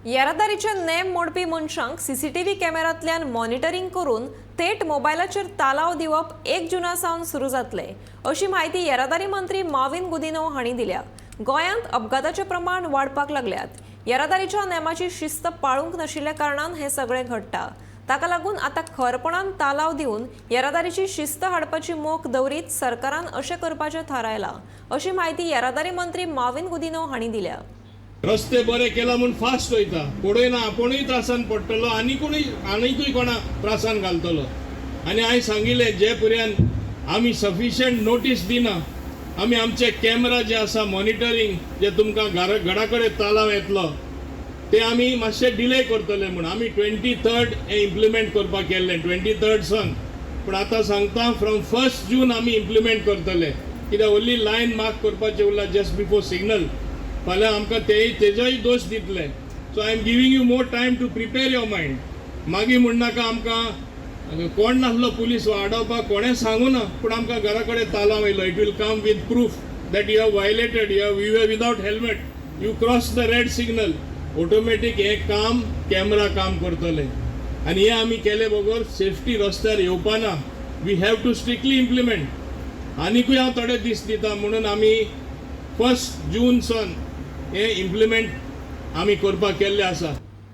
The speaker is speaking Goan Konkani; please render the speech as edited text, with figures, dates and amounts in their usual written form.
येरादारीचे नेम मोडपी मनशांक सीसीटीव्ही कॅमेरांतल्यान मॉनिटरींग करून थेट मोबायलाचेर तालाव दिवप 1 जुना सावन सुरू जातले, अशी म्हायती येरादारी मंत्री माविन गुदिनो हांणी दिल्या. गोंयांत अपघाताचे प्रमाण वाडपाक लागल्यात. येरादारीच्या नेमाची शिस्त पाळूंक नाशिल्ल्या कारणान हें सगळें घडटा. ताका लागून आतां खरपणान तालाव दिवन येरादारीची शिस्त हाडपाची मोख दवरीत सरकारान अशें करपाचें थारायलां, अशी म्हायती येरादारी मंत्री माविन गुदिनो हांणी दिल्या. रस्ते बरे केला म्हूण फास्ट वयता, पळयना आपुणूय त्रासान पडटलो आनी कोणूय आनीकूय कोणा त्रासान घालतलो. आनी हांवें सांगिल्लें, जे पर्यंत आमी सफिशियंट नोटीस दिना, आमी आमचे कॅमेरा जे आसा मॉनिटरींग, जे तुमकां घरा घरा कडेन तालाव येतलो, ते आमी मातशे डिले करतले म्हूण. आमी 23rd हें इम्प्लिमेंट करपाक केल्लें, 23rd सन, पूण आतां सांगता, फ्रॉम 1 जून आमी इम्प्लिमेंट करतले. कित्याक व्हडली लायन मार्क करपाचें उरला जस्ट बिफोर सिग्नल. फाल्यां आमकां तेय तेजोय दोश दितले. So I am giving you more time to prepare your mind. मागीर म्हणनाका आमकां कोण नासलो पुलीस आडोवपाक, कोणें सांगू ना, पूण आमकां घरा कडेन तालाव येयलो. It will come with proof that you have violated, you have without helmet, you cross the red signal. Automatic हें काम कॅमरा काम करतले आनी हें आमी केले बगर सेफ्टी रस्त्यार येवपाना. We have to strictly implement. आनिकूय हांव थोडे दीस दिता म्हणून आमी 1 जून सन हें इम्प्लिमेंट आमी करपाक केल्लें आसा.